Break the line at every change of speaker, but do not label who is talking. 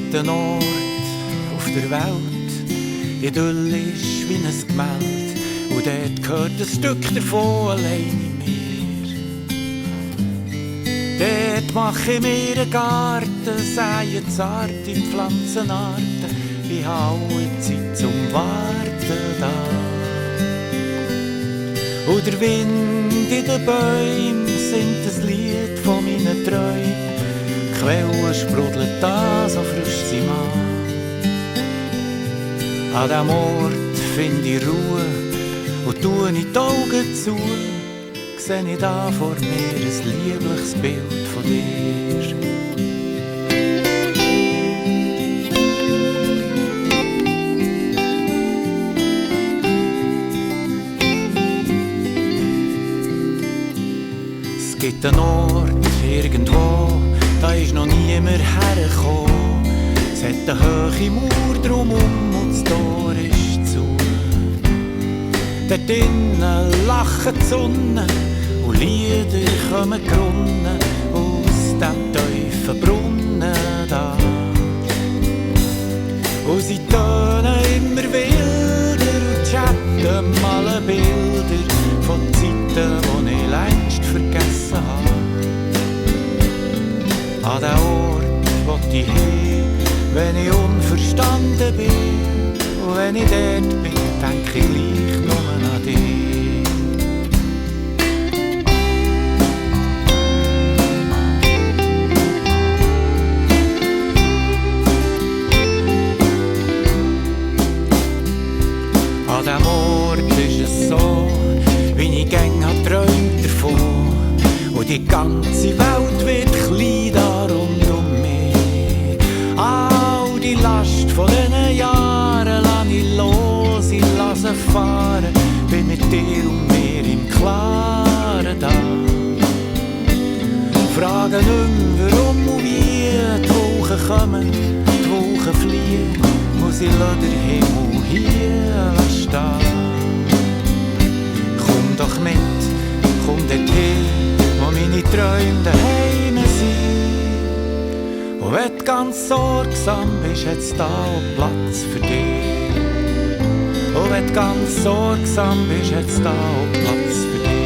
gibt einen Ort auf der Welt, idyllisch wie ein Gemälde, und dort gehört ein Stück davon allein mir. Dort mache ich mir einen Garten, sähe zart in Pflanzenarten, ich habe alle Zeit zum Warten da. Und der Wind in den Bäumen singt ein Lied von meinen Träumen, die Quelle sprudelt da, so frisch sie mag. An diesem Ort finde ich Ruhe und tue ich die Augen zu, sehe ich da vor mir ein liebliches Bild von dir. Es gibt einen Ort irgendwo, da ist noch niemand hergekommen. Es hat eine hohe Mauer drumherum und das Tor ist zu. Dort drinnen lacht die Sonne und Lieder kommen gerunnen aus dem tiefen Brunnen da. Und sie tönen immer wilder und chatten malen Bilder von Zeiten, die ich längst vergessen habe. An den Ort, wo ich hin, wenn ich unverstanden bin. Und wenn ich dort bin, denke ich gleich nur an dich. An diesem Ort ist es so, wie ich gäng träumt davon. Und die ganze Welt wird klein da rund um mich. All die Last von diesen Jahren lass ich los, ich lasse fahren, bin mit dir und mir im Klaren da. Frage nicht mehr, warum und wie die Wolken kommen, die Wolken fliehen, muss ich den Himmel hier stehen. Komm doch mit, komm dorthin, wo meine Träume daheim sind. Und wenn du ganz sorgsam bist, hat's da auch Platz für dich. Und wenn du ganz sorgsam bist, hat's da auch Platz für dich.